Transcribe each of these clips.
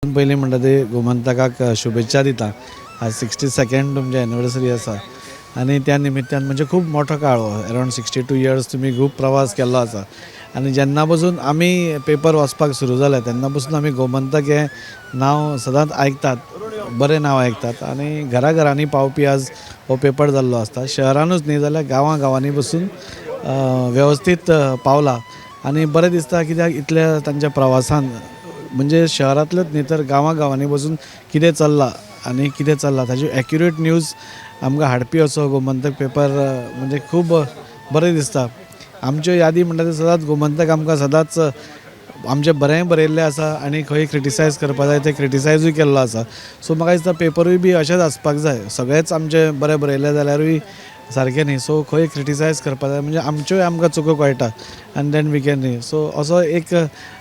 पयलीं म्हणटा ते गोमंतकाक शुभेच्छा दिता. आज 62nd तुमची एनिवर्सरी आसा आनी त्या निमित्तान, म्हणजे खूब मोठो काळ हो, अरावंड 62 इयर्स तुमी खूब प्रवास केल्लो आसा. आनी जेन्ना पसून आमी पेपर वाचपाक सुरू जाले, तेन्ना पसून आमी गोमंतक हें नांव सदांच आयकतात, बरें नांव आयकतात आनी घरा घरांनी पावपी आज हो पेपर जाल्लो आसता. शहरानूच न्ही जाल्यार गांवां गांवांनी पसून वेवस्थीत पावला. आनी बरें दिसता, कित्याक इतल्या तांच्या प्रवासान म्हणजे शहरांतलेच न्ही तर गांवां गांवांनी बसून कितें चल्लां आनी कितें चल्लां ताजी एक्युरेट न्यूज आमकां हाडपी असो गोमंतक पेपर. म्हणजे खूब बरें दिसता. आमच्यो यादी म्हणटा ते सदांच गोमंतक आमकां सदांच आमचें बरेंय बरयल्लें आसा आनी खंय क्रिटिसायज करपा जाय तें क्रिटिसायजूय केल्लो आसा. सो म्हाका दिसता पेपरूय बी अशेंच आसपाक जाय. सगळेंच आमचें बरें बरयलें जाल्यारूय सारकें न्ही. सो खंय क्रिटिसायज करपा जाय, म्हणजे आमच्योय आमकां चुको कळटा आनी then we can न्ही. सो असो एक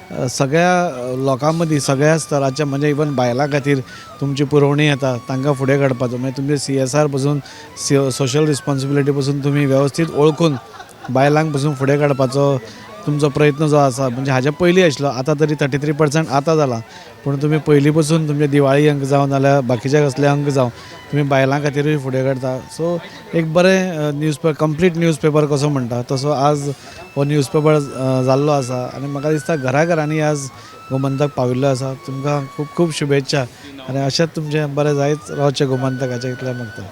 सगळ्या लोकां मदीं, सगळ्या स्तराच्या, म्हणजे इवन बायलां खातीर तुमची पुरवणी येता, तांकां फुडें काडपाचो, मागीर तुमचे सीएसआर पसून, सोशल रिस्पॉन्सिबिलिटी पसून तुमी वेवस्थीत वळखून बायलांक पसून फुडें काडपाचो तुमचो प्रयत्न जो आसा, म्हणजे हाज्या पयलीं आशिल्लो, आतां तरी 33% आतां जाला, पूण तुमी पयलीं पसून तुमचे दिवाळी अंक जावं नाल्यार बाकीचे कसले अंक जावं, तुमी बायलां खातीरूय फुडें काडटा. सो एक बरें news paper, complete news paper कसो म्हणटा तसो आज हो न्यूज पेपर जाल्लो आसा. आनी म्हाका दिसता घरा घरांनी आज गोमंतक पाविल्लो आसा. तुमकां खूब खूब शुभेच्छा आनी अशेंच तुमचें बरें जायत रावचें गोमंतकाचें, इतलें मागता.